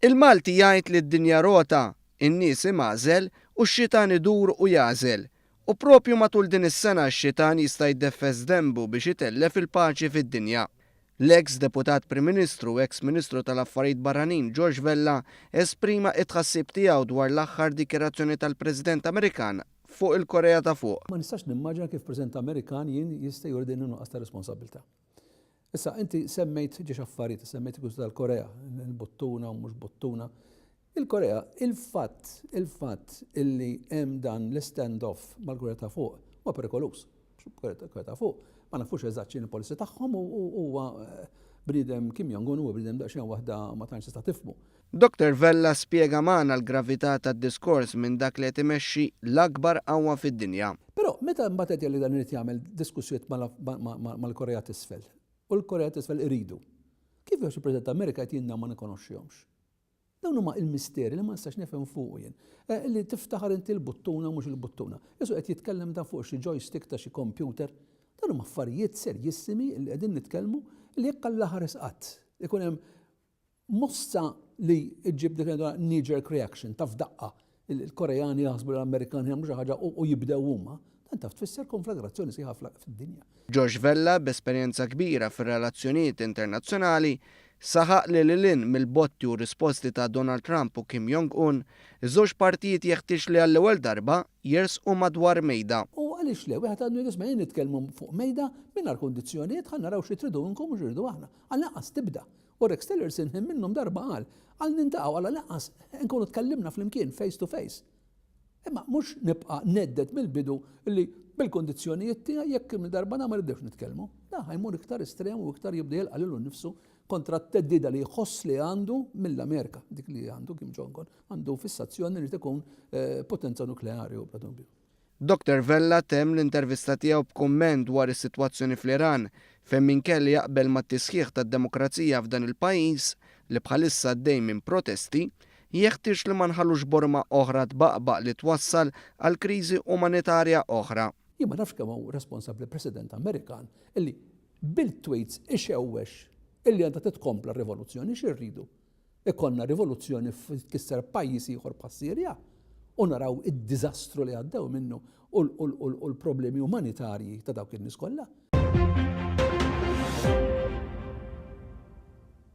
Il-Malti jgħid li d-dinja rota, in-nies imgħażel u x-xitan idur u jagħżel. U propju matul din is-sena x-xitan jista' jdeffes denbu biex itellef il-paċi fid-dinja. L-eks Deputat Prim Ministru u eks Ministru tal-Affarijiet Barranin George Vella esprima t-tħassib tiegħu dwar l-aħħar dikjarazzjoni tal-President Amerikan fuq il-Korea ta' Fuq. Ma nistax nimmaġina kif President Amerikan jien jista' juri din in-nuqqas ta' responsabbiltà. Issa, inti semmejt ġiex affarijiet, semmejt il-kwistjoni tal-Korea, il-buttuna u mhux buttuna. Il-Korea, il-fatt, il-fatt illi hemm dan l-stand-off mal-Korea ta' fuq huwa perikoluż. Korea ta' fuq ma nafux eżatt x'inhi l-policy tagħhom u huwa eh, bniedem Kim Jong-un huwa bniedem daqsxejn waħda ma tantx tista' tifhmu. Dottor Vella spjega magħna l-gravità tad-diskors minn dak li qed imexxi l-akbar qawwa fid-dinja. Però meta mbagħad qed jgħid li dan irid jagħmel diskussjonijiet mal-Korea t'Isfel u l-Korea t'Isfel iridu. Kif jaf il-President Amerika qed jien ma nikonoxxihomx? Dawn huma il-misteri li ma nistax nifhem fuqu jien. Eh, li tiftaħar inti l-buttuna mhux il-buttuna. Isu qed jitkellem dan fuq xi joystick ta' xi computer. Dawn huma affarijiet serjissimi li qegħdin nitkellmu li jekk Alla ħares qatt ikun hemm Mossa li ġġib dik li knee jerk reaction ta' f'daqqa il-Koreani jaħsbu li l-Amerikani jagħmlu xi ħaġa u jibdew huma, dan taf tfisser konflagrazzjoni sħiħa fid-dinja. George Vella, b'esperjenza kbira fir-relazzjonijiet internazzjonali, saħaq li lil hinn mill-botti u risposti ta' Donald Trump u Kim Jong Un, iż-żewġ partijiet jeħtieġ li għall-ewwel darba jersqu madwar mejda. U għaliex le, wieħed għandu jgħid isma' ejja nitkellmu fuq mejda mingħajr kundizzjonijiet ħa naraw xi tridu inkom u xi rridu aħna. Għall-anqas tibda. U Rex Tillerson ħin minnhom darba qal, Għal nintaqgħu għal lanqas nkunu tkellimna flimkien face to face. Imma mhux nibqa' ngħedded mill-bidu li bil-kundizzjonijiet tiegħi jekk kemm darba ma nibdewx nitkellmu. Da ħa jmur iktar estrem u iktar jibda jilqa' lilu nnifsu kontra t-theddida li jħoss li għandu mill-Amerika, dik li għandu Kim Jong-un, għandu fissazzjoni li ikun eh, potenza nukleari u bla dubju. Dottor Vella temm l-intervista tiegħu b'kumment dwar is-sitwazzjoni fl-Iran, fejn minkejja li jaqbel mat-tisħiħ tad-demokrazija f'dan il-pajjiż, li bħalissa għaddej minn protesti, jeħtieġ li ma nħallux borma oħra tbaqbaq li twassal għal kriżi umanitarja oħra. Jien ma nafx kemm hu responsabbli President Amerikan illi bil-tweets ixewwex illi għandha titkompla r-rivoluzzjoni. X'irridu? Ikollna rivoluzzjoni tkisser pajjiż ieħor bħas-Sirja u naraw id-diżastru li għaddew minnu u l-problemi umanitarji ta' dawk in-nies kollha.